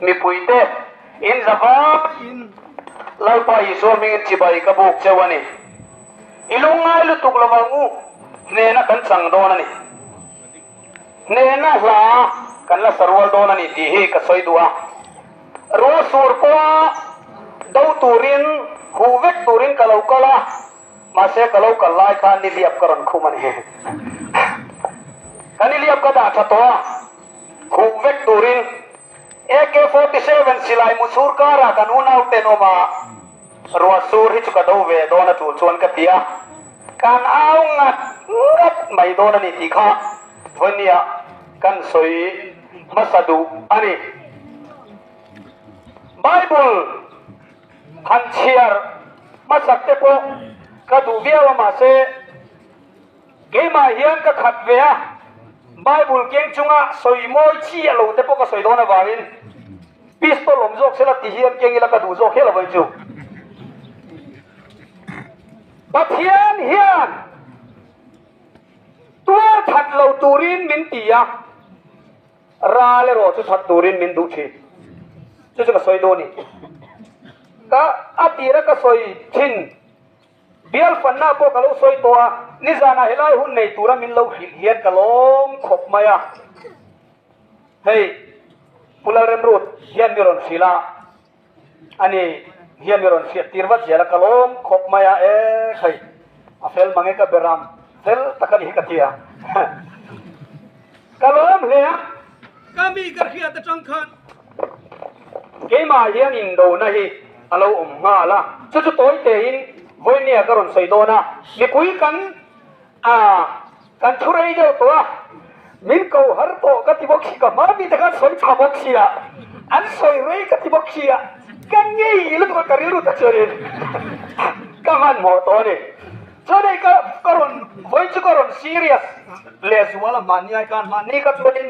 Mipuite in zavaiin Lalpa Isua hmingin chibai ka buk cheu a ni. I lungngai lutuk lo vang u, hnena kan chang dawn a ni. Hnena hla kan la sa rual dawn a ni tih hi ka sawi duh a. Rual sur pawha do turin, huh vek turin ka lo kal a, mahse ka lo kal lai khan nihliap ka rawn khum a ni. Ka nihliap ka dah tha tawh a. Khuh vek turin AK 47 silai mu chhur karah kan unau tenawm a, ruah sur hi chu ka do ve dawn a tul chuan ka ti a, kan au ngat ngat mai dawn a ni tih kha vawinia kan sawi hmasa duh a ni. Bible han chhiar hmasak te pawh ka duh viau a mahse, Keimah hian ka khat ve a, Bible keng chunga sawi mawi chi a lo te pawh ka sawi dawn avangin pistol awm zawk sela ti hian keng ila ka duh zawk hial avangin chu Pathian hian tual that lo turin min ti a, ral erawh chu that turin min duh thin. Chu chu ka sawi dawn a ni. Ka a tira ka sawi thin. Bial fanna pawh ka lo sawi tawh a, nizanah helai hun nei tura min lo hrilh hian ka lawm khawp mai a. Hei Pu Lalremrut hian mi rawn hrilh a, ani hian mi rawn hriat tir vat zel a, ka lawm khawp mai a, e hei a fel mange ka beram fel tak a ni hi ka ti a, ka lawm hle a. Ka mi ka hriat atang khan. Keimah hian indona hi a lo awm nghal a, chu chu tawi tein vawinia ka rawn sawi dawn a, mipui kan a kan thu rei deuh tawh a, min ko har tawh ka ti bawk si, ka hma mite khan sawi tha bawk si a, an sawi rei ka ti bawk si a, ka ngei lutuk a ka rilru ta chuanin ka hmanhmawh tawh a ni. Chuan hei ka ka rawn vawiin chu ka rawn serious lehzual a hmanni ai khan hmanni kha chuanin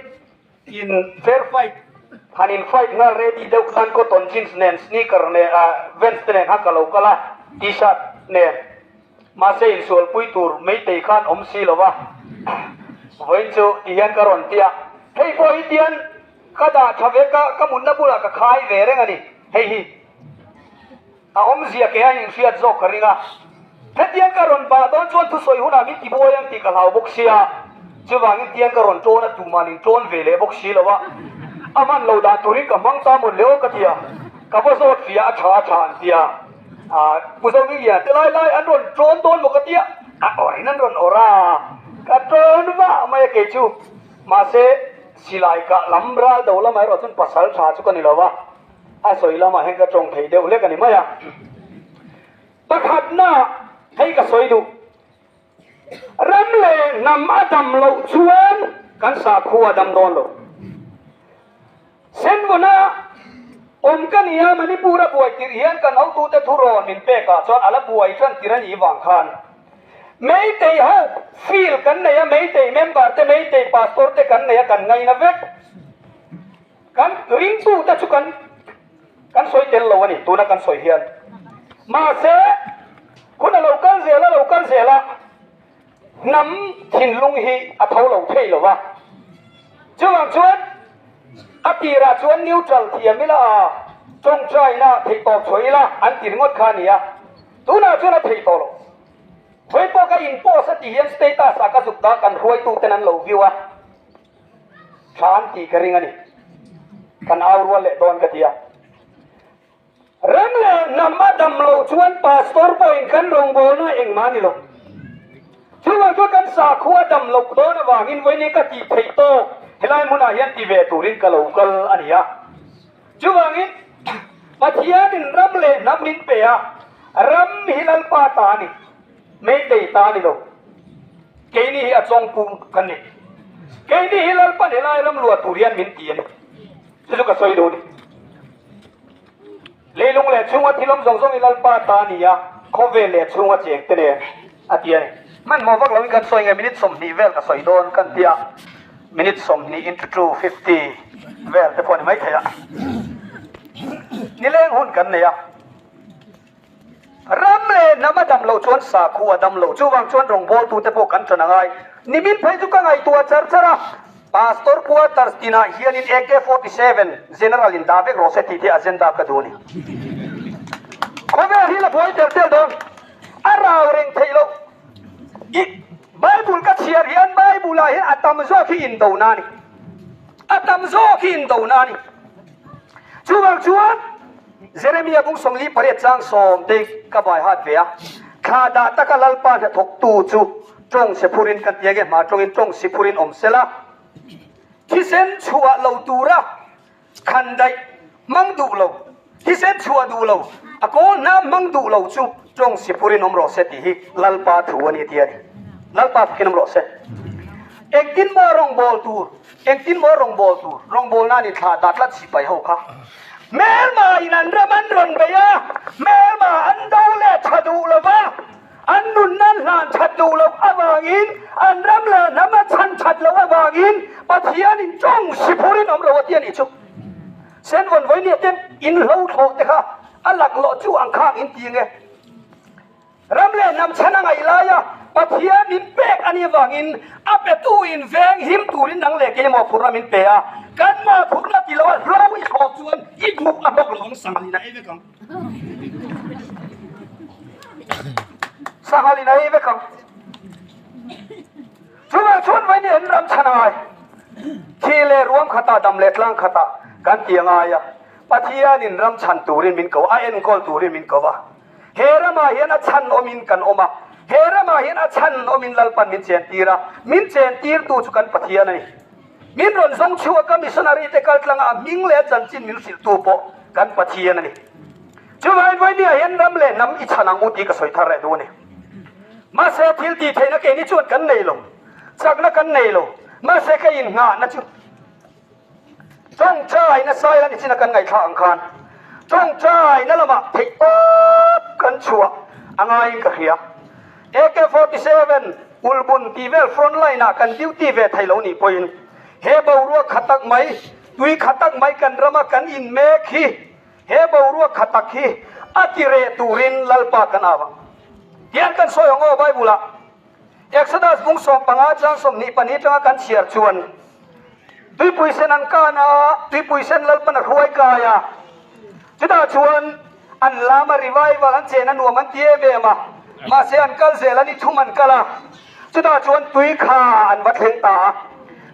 in fair fight han in fight nghal ready deuh khan cotton jeans nen sneaker nen ah vans te nen khan ka lo kal a t-shirt nen mahse insualpui tur meitei khan awm si lo va vawiin chu ti hian ka rawn ti a hei pawh hi tian ka dah tha ve ka ka mutna bulah ka khai ve reng a ni hei hi. A awmzia ke a inhriat zawk ka ring a, hetiang ka rawn bah dawn chuan thusawi hunah min ti buai ang tih ka hlau bawk sia, chuvangin tiang ka rawn ṭawn a tuman in ṭawn ve leh bawk si lo a, a hman lo dan turin ka hmang ta mawn le aw ka ti a, ka va zawt fia a ṭha a ṭha an ti a, ah Pu Zohmingliana te lai lai an rawn ṭawn dawn maw ka ti a, a awrhin an rawn awrh a, ka ṭawn vah mai a kei chu, mahse silai kah lam ral do lamah erawh chuan pasal ṭha chu ka ni lo va. A sawi lamah hian ka tawng thei deuh hlek a ni mai a. Pakhatna hei ka sawi duh. Ram leh hnam a dam loh chuan kan sakhua a dam dawn lo. Senvawna awm ka ni a, Manipur a buai tirh hian kan hotute thurawn min pek ah chuan a la buai tan tir a nih vang khan Meitei ho field kan nei a, Meitei member te, Meitei pastor te kan nei a, kan ngaina vek. Kan ringtute chu kan kan sawi tel lo a ni tuna kan sawi hian. Mahse, hun a lo kal zel a lo kal zel a, hnam thinlung hi a tho lo thei lo va. Chuvang chuan a tirah chuan neutral thiam ila a, tawngtaina theihtawp chhuah ila an ti ringawt kha a ni a, tunah chuan a thei tawh lo. Vawi pawh ka in post a ti hian status ah ka zuk dah kan hruaituten an lo view a. Tha an tih ka ring a ni. Kan au rual leh dawn ka ti a. Ram leh hnam a dam loh chuan pastor pawhin kan rawngbawlna engmah a ni lo. Chuvang chuan kan sakhua a dam loh dawn avangin vawiin ka tih theih tawk helai hmunah hian ti ve turin ka lo kal a ni a. Chuvangin Pathianin ram leh hnam min pe a, ram hi Lalpa ta a ni. Meitei ta a ni lo. Keini hi a chawngpung kan ni. Keini hi Lalpan helai ram luah tur hian min ti a ni. Chu chu ka sawi duh a ni. Leilung leh chhunga thil awm zawng zawng hi Lalpa ta a ni a, khawvel leh chhunga cheng te nen a ti a ni. Hmanhmawh vak loin kan sawi nge minute 20 vel ka sawi dawn kan ti a, minute 20 into 2 50 vel te pawh a ni maithei a. Nileng hun kan nei a. Ram leh hnam a dam loh chuan sakhua a dam loh. Chuvang chuan rawngbawltute pawh kan ṭan a ngai. Nimin phei chu ka ngaihtuah char char a. Pastor quarters tinah hianin AK-47 General in dah vek rawh se tih te agenda ka duh a ni. Khawvel hi la buai tel tel dawn, a rau reng theih loh. I Bible ka chhiar hian Bible ah hian a tam zawk hi indona a ni. A tam zawk hi indona a ni. Chuvang chuan Jeremia bung 48 chang sawm te ka bai hat ve a, thla dah taka Lalpa hnathawktu chu tawng si phurin kan ti ange, hma tawngin tawng si phurin awm sela, thisen chhuah lo tura khan daih hmang duh lo, thisen chhuah duh lo, a kawl hnam hmang duh lo chu tawng si phurin awm rawh se tih hi Lalpa thu a ni ti a ni. Lalpa fakin awm rawh se. Engtin maw rawngbâwl tur, engtin maw rawngbâwl tur, rawngbâwl nan inthlah dah tlat sipai ho kha. Hmelma in an ram an rawn bei a, hmelma an do leh tha duh lo va, an nun nan hlan that duh loh avangin, an ram leh hnam a chhan that loh avangin Pathianin tawng si phurin awm lo a ti a nih chu. Sen vawn vawi nia ten in hlo thlawh te kha a laklawh chu ang khang in ti nge. Ram leh hnam chhan a ngaih laia Pathian min pek a nih avangin a petu in veng him turin nang leh keimah phurhna min pe a, kanmah phurhna ti loa hlo i thlawh chuan i duh a hlawk lo ang sanghal in a ei vek ang. Sanghal in a ei vek ang. Chuvang chuan vawiin hi an ram chhan a ngai. Thi leh ruam khatah dam leh tlang khatah kan ti a ngai a, Pathianin ram chhan turin min ko a, enkawl turin min ko a. He ramah hian a chhan awmin kan awm a, he ramah hian a chhan awmin Lalpan min chentir a, min chentirtu chu kan Pathian a ni. Min rawn zawng chhuak a, missionary te kal tlanga a hming leh a chanchin min hrilhtu pawh kan Pathian a ni. Chuvangin vawinia hian ram leh hnam i chhan ang u tih ka sawi thar reh duh a ni. Mahse thil tih theihna keini chuan kan nei lo, chakna kan nei lo, mahse ka innghahna chu Tawngtaina saila ni china kan ngaihthla ang khan tawngtaina lamah theih tawp kan chhuah a ngaiin ka hria. AK-47 ulbun tih vel front line ah kan duty ve thei lo nih pawhin he boruak kha tak mai, tui kha tak mai kan rama kan in mek hi he boruak kha tak hi a ti reh turin Lalpa kan au ang. Tiang kan sawi ang aw Bible ah. Exodus bung 15 chang 22 tanga kan chhiar chuan tuipui sen an kan a, tuipui sen Lalpan a hruai kai a, chutah chuan an lam a revival an chen a nuam an ti em em a, mahse an kal zel a ni thum an kal a, chutah chuan tui kha an va thleng ta a,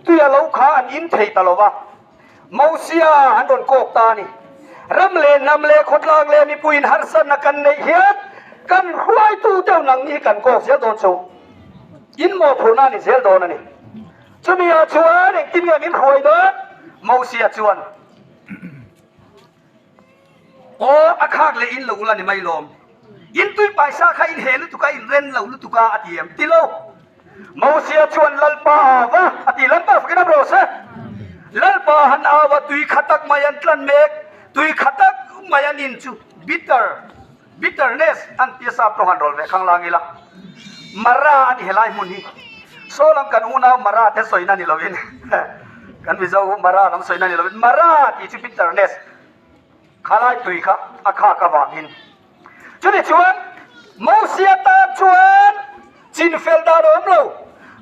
tui a lo kha an in thei ta lo va. Mosia an rawn kawk ta a ni. Ram leh hnam leh khawtlang leh mipuiin harsatna kan neih hian kan hruaitu deuh nang hi kan kawk zel dawn chu. In mawhphurhna a ni zel dawn a ni. Chumi ah chuan engtin nge min hruai dawn? Mosia chuan, Aw, a khak leh in lo ula ni mai lawm. In tui paisa kha in he lutuk a, in ren lo lutuk a, a ti em? Ti lo. Mosia chuan Lalpa a au va, a ti, Lalpa fakin a rawh se. Lalpa han au va, tui kha tak mai an tlan mek, tui kha tak mai an in chu bitter, bitterness an tia sap tawng han rawl ve khang lang ila. Mara a ni helai hmun hi. Saw lam kan unau Mara te sawina ni lovin, kan Mizo Mara lam sawina ni lovin, Mara tih chu bitterness, khalai tui kha a khak avangin. Chumi chuan Mosia tan chuan chinfel dan a awm lo.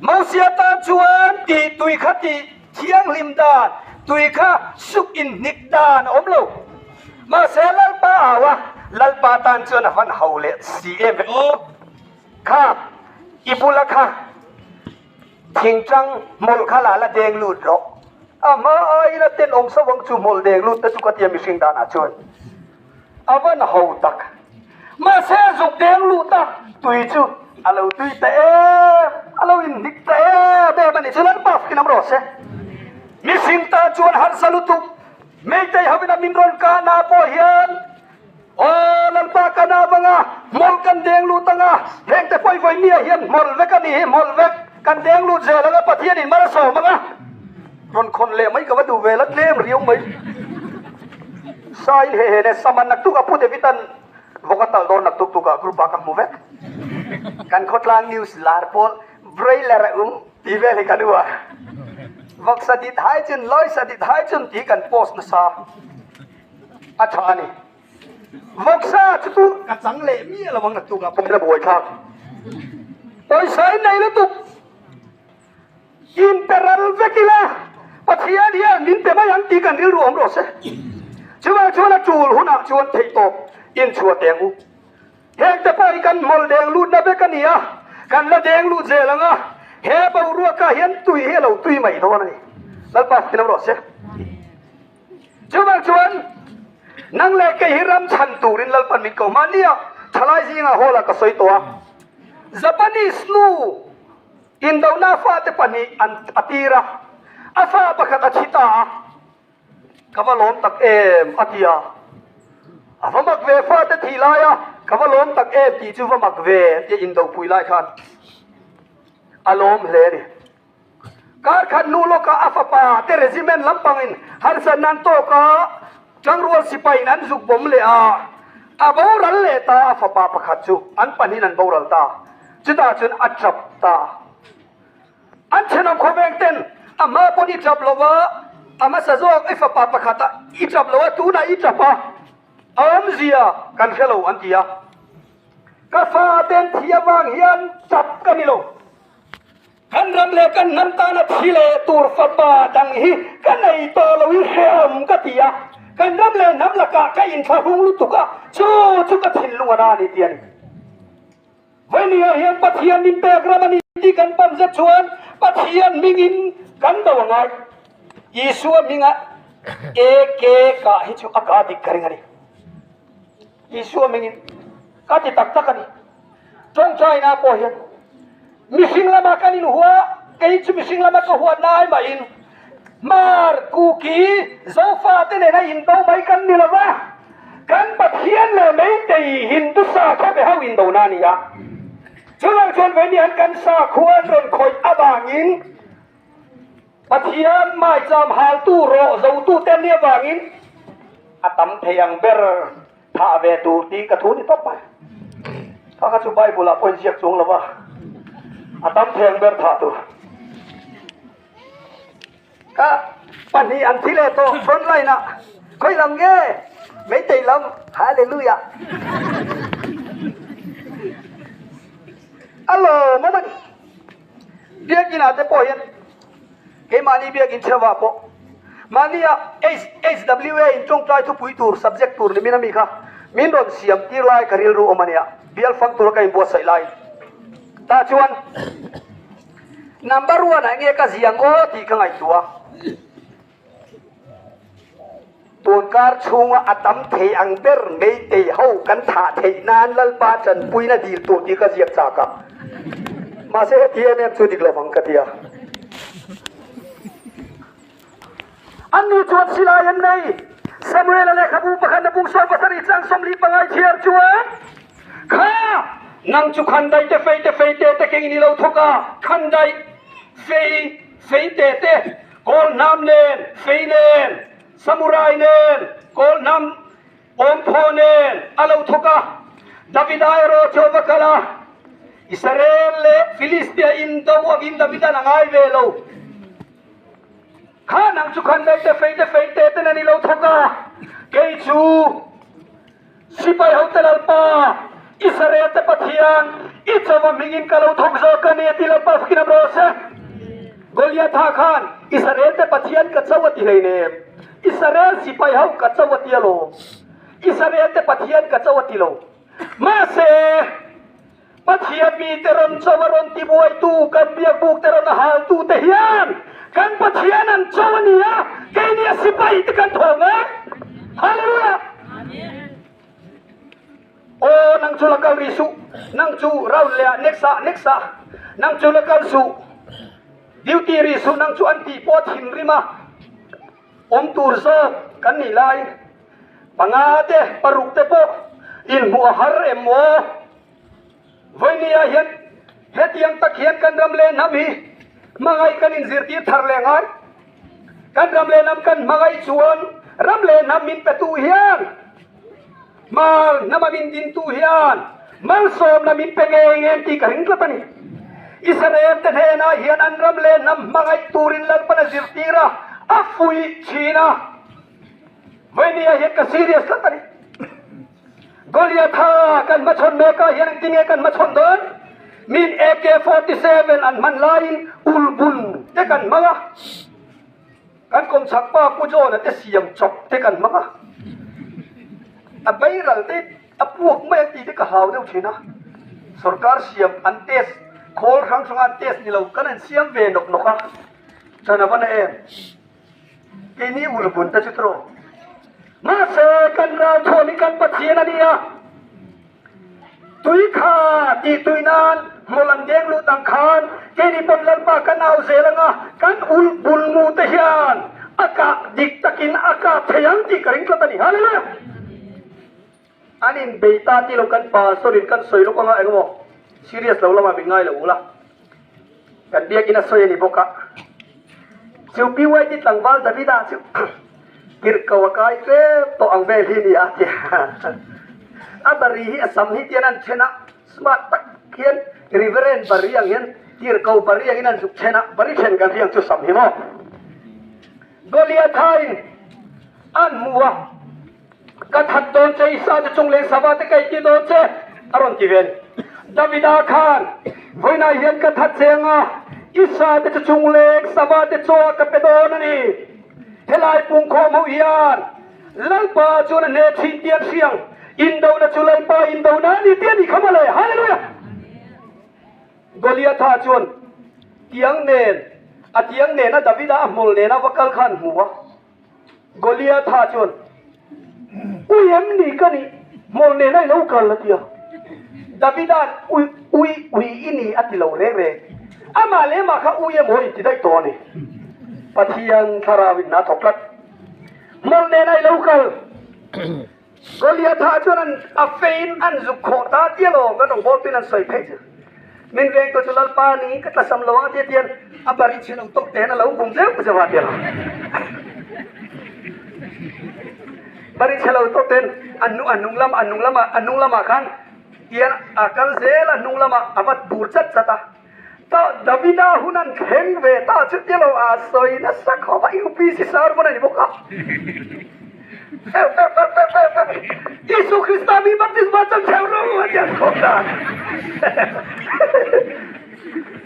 Mosia tan chuan tih tui kha tih thianghlim dan, tui kha suk inhnik dan a awm lo. Mahse Lalpa au a, Lalpa tan chuan a van ho leh si em ve aw. Kha i bula kha thingtang hmawlh kha la la deng lut rawh. A hma aiin a tenawm sauh ang chu hmawlh deng lut te chu ka tia mihring danah chuan. A van ho tak. Mahse zuk deng lut a, tui chu a lo tui ta em, a lo inhnik ta em em a nih chu Lalpa fakin am rawh se. Mihring tan chuan harsa lutuk, Meitei hovin a min rawn kah na pawh hian Aw Lalpa ka na vang a, hmawlh kan deng lut ang a, heng te pawi vawi nia hian hmawlh vek a nih hi, hmawlh vek kan deng lut zel ang a, Pathianin mal a sawm ang a. Rawn khawn leh mai ka va duh ve la tlem riau mai. Sain he he ne saman naktuk a Pu David an vawk a talh dawn naktuk tuk ah group ah ka hmu vek. Kan khawtlang news lar pawl broiler a um tih vel hi kan uar. Vawk sa dit hai chun lawi sa dit hai chun tih kan post nasa a tha a ni. Vawksa chu chu ka chang leh miah lo ang naktuk ah pawh la buaithlak. Pawisa in nei lutuk. Inperal vek ila. Pathian hian min pe mai ang tih kan rilru awm rawh se. Chuvang chuan a tul hunah chuan theihtawp inchhuah teh ang u. Heng te pawh hi kan hmawlh deng lutna vek a ni a, kan la deng lut zel ang a, he boruakah hian tui hi a lo tui mai dawn a ni. Lalpa fakin awm rawh se. Chuvang chuan nang leh kei hi ram chhan turin Lalpan min ko hma nia, thalai zingah hall ah ka sawi tawh a. Japanese nu indona fate pahnih an a tir a, a fa pakhat a thi ta a. Ka va lawm tak em a ti a. A va mak ve fate thih lai a, ka va lawm tak em tih chu va mak ve an ti a indopui lai khan a lawm hle a ni. Kar khat hnu lawkah a fapa te regiment lampangin harsatna an tawk a, tangrual sipaiin an zuk bawm leh a, a boral leh ta a fapa pakhat chu an pahnihin an boral ta. Chutah chuan a tap ta. An thenawm khawveng ten a hma pawn i tap lo va, a hmasa zawk i fapa pakhat a i tap lo a, tunah i tap a, a awmzia kan hre lo an ti a. Ka fa ten thi avang hian tap ka ni lo. Kan ram leh kan hnam tana thi leh tur fapa dang hi ka nei tawh lo i hrehawm ka ti a, kan ram leh hnam lakah ka inthlahrung lutuk a, chu chu ka thinlung a na a ni ti a ni. Vawinia hian Pathian min pek ram a ni tih kan pam zet chuan Pathian hmingin kan do a ngai. Isua hminga AK kah hi chu a kah dik ka ring a ni. Isua hmingin ka ti tak tak a ni. Tawngtaina pawh hian mihring lama kan inhua, kei chu mihring lama ka huatna ai mahin Mar, Kuki, Zofa te nena indo mai kan ni lo va, kan Pathian leh Meitei Hindu sakhaw be ho indona a ni a. Chuvang chuan vei hian kan sakhua an rawn khawih avangin Pathian maicham haltu rawh zotu te an nih avangin a tam thei ang ber thah ve tur tih ka thu ni tawp mai. Kha kha chu Bible ah pawh inziak chuang lo va, a tam thei ang ber thah tur. Ka pahnih an thi leh tawh front line ah khawi lam nge Meitei lam Hallelujah A lawm awm a ni. Biakin ah te pawh hian keimahni biakin chheuh ah pawh mahni ah HWA in tawngtai thupui tur subject tur ni min ami kha min rawn siam tir lai ka rilru awm a nia bial fang tura ka inbuatsaih lai tah chuan Number one ah nge ka ziang aw tih ka ngaihtuah. Tunkar chhunga a tam thei ang ber Meitei ho kan thah theih nan Lalpa tanpuina dil tur tih ka ziak chak a. Mahse heti em em chu dik lovang ka ti a. Anni chuan silai an nei. Samuela lehkhabu pakhat na bung 70 chang 45 chhiar chuan, Kha! Nang chu khandai te fei te fei te te keng in i lo thawk a, khandai, fei, fei te te, kawl hnam nen, fei nen, samurai nen, kawl hnam awmphaw nen a lo thawk a. Davida erawh chu a va kal a, Israel leh Filistia indo angin Davida'n a ngai ve lo. Kha nang chu khan daih te fei te fei te ten an i lo thawk a, kei chu sipai hote Lalpa, Israel te Pathian, i chauva hmingin ka lo thawk zawk a ni a ti Lalpa fakin am rawh se. Goliatha khan Israel te Pathian ka cho a ti hleinem, Israel sipai ho ka cho a ti alawm, Israel te Pathian ka cho a ti lo. Mahse. Pathian mite rawn cho a rawn tibuaitu, kan biakbuk te rawn a haltu te hian kan Pathian an cho a ni a, keini a sipai te kan thawng e. Hallelujah! Aw nang chu la kal rih suh, nang chu round leh ah next ah next ah, nang chu la kal suh, duty rih suh nang chu an tih pawh a thinrim a, awm tur zawk kan nih lai panga te paruk te pawh inhmuh a har em aw? Vawinia hian hetiang tak hian kan ram leh hnam hi hmangaih kan inzirtir thar leh ngai. Kan ram leh hnam kan hmangaih chuan ram leh hnam min petu hian hmar hnama min dintu hian malsawmna min pe ngei ngem tih ka ring tlat a ni. Israel te hnenah hian an ram leh hnam hmangaih turin Lalpan a zirtir a, a fuih thin a. Vawinia hian ka serious tlat a ni. Goliatha kan hmachhawn mek ah hian engtin nge kan hmachhawn dawn? Min AK 47 an hman laiin ulbun te kan hmang a. Kan kawmchhak pa Pu John-a te siam chawp te kan hmang a, a beiral te a puak mai ang tih te ka hlau deuh thin a. Sorkar siam an test, khawl hrang hranga an test ni lo kan han siam ve nawk nawk a, chan a va na em? Keini ulbun te chu tawh. Mahse kan ralthuam hi kan Pathian a ni a. Tui kha tih tui nan hmul an deng lut ang khan keini pawn Lalpa kan au zel anga kan ul bul mu te hian a kah dik takin a kap thei ang tih ka ring tlat a ni. Hallelujah! An inbei ta tih lo kan pastor in kan sawi lawk anga engemaw serious lo lamah min ngai lo ula. Kan biakin a sawi a ni bawk a. Chu PYT tlangval Davida chu tirhko a kai tlem tawh ang vel hi ni a tia. A bari hi a sam hi tian an then a, smart tak hian Reverend bari ang hian tirhko bari angin an zuk then a, bari then kan hria ang chu sam hi maw. Goliatha in an hmu a. Ka that dawn che, Isa te chung leh Sava te ka inti dawn che, a rawn ti ve a ni. Davida khan, Vawiinah hian ka that che anga, Isa te chu chung leh Sava te chaw ka pe dawn a ni. Helai pungkhawm ho hian Lalpa chuan a hne thin tih an hriang, indona chu Lalpa indona a ni tih a ni kha mawle. Hallelujah! Goliatha chuan tiang nen, a tiang nena Davida a hmul nena va kal kha an hmu a. Goliatha chuan, Ui em ni ka nih? Hmawlh nen a i lo kal a ti a. Davida'n, Ui, ui, ui i ni a ti lo reng reng. Amah leh amah kha ui emaw in ti daih tawh a ni. Pathian thlarau in a thawk tlat. Hmawlh nen a i lo kal. Goliatha chuan an a fein an zuk khawh ta tia lo kan rawngbawltu in an sawi phei chu. Min vengtu chu Lalpa ni ka tlasam lo ang a tia tian a bari chhe lo tawk te hian a lo bum zeuh zeuh a tia lo. Bari chhe lo tawk ten a hnung a hnung lam a hnung lamah a hnung lamah khan tian a kal zel a hnung lamah a va tur chat chat a. Ta Davida hun an thleng ve ta chu ti lo a sawi nasa khawp a UPC sar pawn a ni bawk a. Fer fer fer fer fer fer Isu Krista mi baptisma chan theu ro a ti an khawp dan.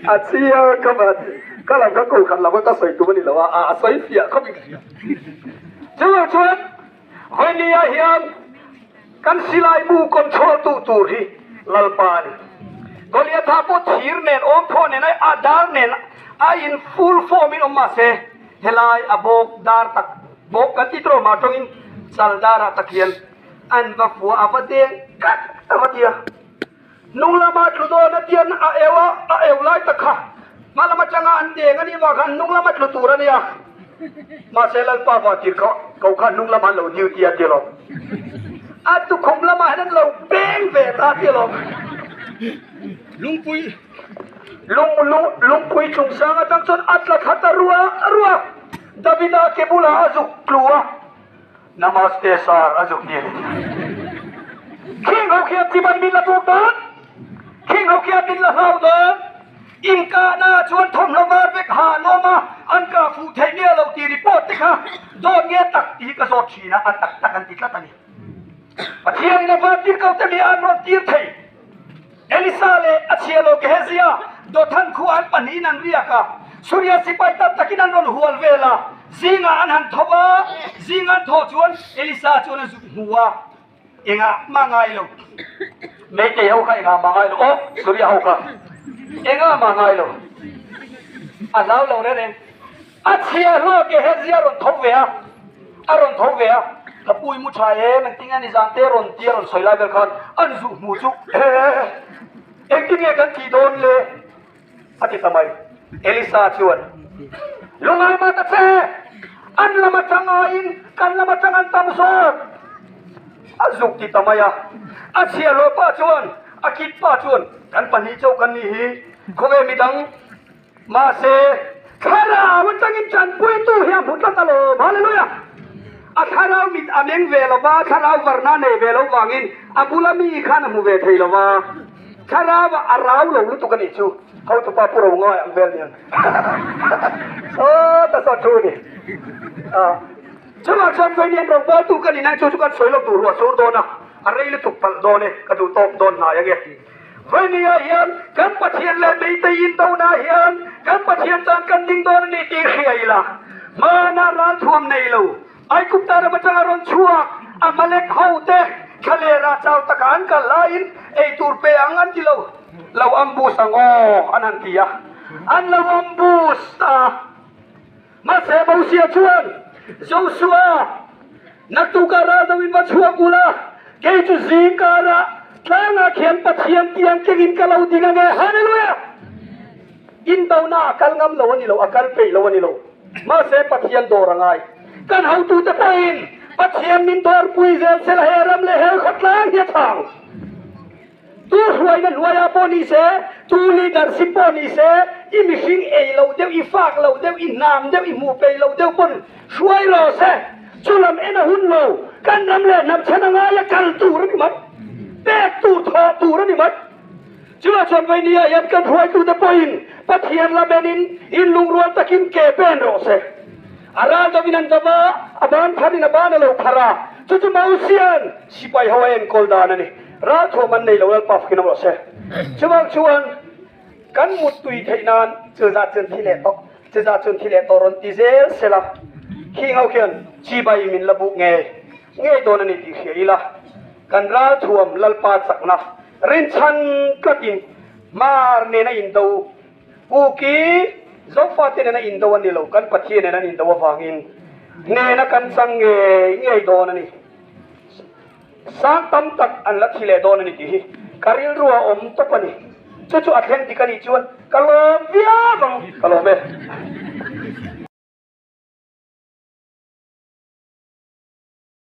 A chiang ka va ka lam kha ko khat lam ka sawi tum a ni lo a a sawi fiah khawp in ka hria. Chuvang chuan Vawinia hian Kan silai mu control tu tur hi Lalpa a ni. Goliatha pawh thir nen, awmthaw nen, a dar nen a in full form in awm mahse helai a bawk dar tak bawk kan tih tawh mah tawngin chal darah tak hian an va fua a va deng kat a va ti a. Hnung lama tlu dawn a tian a eu a, a eu lai tak kha hma lam atanga an deng a nih vang khan hnung lama tlu tur a nia. Mahse Lalpa vah tir kha ko kha hnung lamah an lo duty a ti alawm. A tukhum lamah hian an lo peng ve ta a ti alawm. Lungpui. Lung lung lungpui chungchang atang chuan a tla thla ta rua rua. Davida ke bulah a zuk tlu a. Namaste sir a zuk ni a ni. Khing ho khian chibai min la tuk dawn, khing ho khian min la hlau dawn. Inkahna ah chuan thawmhnaw var vek ha an awm a, an kah fuh theih nge lo tih report te kha dawn nge tak tih hi ka zawt thin a, a tak tak an ti tlat a ni. Pathianin a van tir ko te mi an rawn tir thei. Elisa leh a chhia lo Gehezia Dothan khua an pahnihin an riak a, Suria sipai tam takin an rawn hual vel a, zingah an han tho a, zing an thawh chuan Elisa chuan a zuk hmu a, engah mah ngai lo, Meitei ho kha engah mah ngai lo, aw Suria ho kha engah mah ngai lo, a hlau lo reng reng. A chhiahhlawh Gehezia rawn tho ve a, a rawn tho ve a, ka pu i mu tha em, engtin nge nizan te rawn tia rawn sawi lai vel khan an zuh hmu chu he engtin nge kan tih dawn le a ti ta mai. Elisa chuan, Lungai mah ta che, an lam atang aiin kan lam atang an tam zawk a zuk ti ta mai a. A chhiahhlawh pa chuan, a kit pa chuan, Kan pahnih chauh kan nih hi, khawvel midang Mahse, thlarau atangin tanpuitu hi a hmu tlat alawm. Hallelujah! A thlarau mit a meng ve lo va, thlarau varna a nei ve lo vangin a bula mi khan a hmu ve thei lo va. Thlarau a rau lo lutuk a nih chu. Hotupa pu ro ngai ang vel niang. Sawta saw thu a ni. Chuvang chuan Vawinian rawngbawltu ka ni nang chu chu kan sawi lo tur ruah sur dawn a, a rei lutuk palh dawn e, ka duh tawk dawn hnai ange. Vawnia hian kan Pathian leh Meitei indona hian kan Pathian tan kan ding dawn a ni tih hria ila. Hmana ralthuam nei lo Aigupta ram atanga rawn chhuak Amalek hote thlalera chau taka an kal laiin ei tur pe ang an ti lo, lo ambush ang aw an han ti a, an lo ambush a. Mahse Mosia chuan Joshua, Naktukah ral do in va chhuak ula, kei chu zing karah tlangah khian Pathian tiang kengin ka lo ding ange. Hallelujah! Indona a kal ngam lo a ni lo, a kal peih lo a ni lo. Mahse Pathian dawr a ngai. Kan hotute pawhin Pathian min dawrpui zel sela he ram leh he khawtlang hi a chhang. Tu hruaina hnuaiah pawh ni se, tu leadership pawh ni se, i mihring ei lo deuh, i fak lo deuh, i hnam deuh, i hmuh peih lo deuh pawn hruai rawh se. Chu lam en a hun lo. Kan ram leh hnam chhan a ngai a, kal tur a ni mai. Pek tur, thawh tur a ni mai. Chuvah chuan Vainia hian kan hruaitute pawhin Pathian lam enin inlungrual takin ke pen rawh se. A ral deuhin an dam a, a ban pharin a ban a lo phar a, chu chu Mosia'n sipai ho a enkawl dan a ni. Ralthuam an nei lo Lalpa fakin awm rawh se. Chuvang chuan kan muttui theih nan chuzah chuan thi leh tawh, chuzah chuan thi leh tawh rawn ti zel sela, khing ho khian chibai min la buk ngei ngei dawn a ni tih hria ila, kan ralthuam Lalpa chakna Rinchhan tlatin Hmar nena indo, Kuki Zofate nena indo a ni lo, kan Pathian nena an indo avangin hnena kan chang ngei ngei dawn a ni. Sang tam tak an la thi leh dawn a ni tih hi ka rilru a awm tawp a ni. Chu chu a thleng dik a nih chuan ka lawm viau ang, ka lawm e.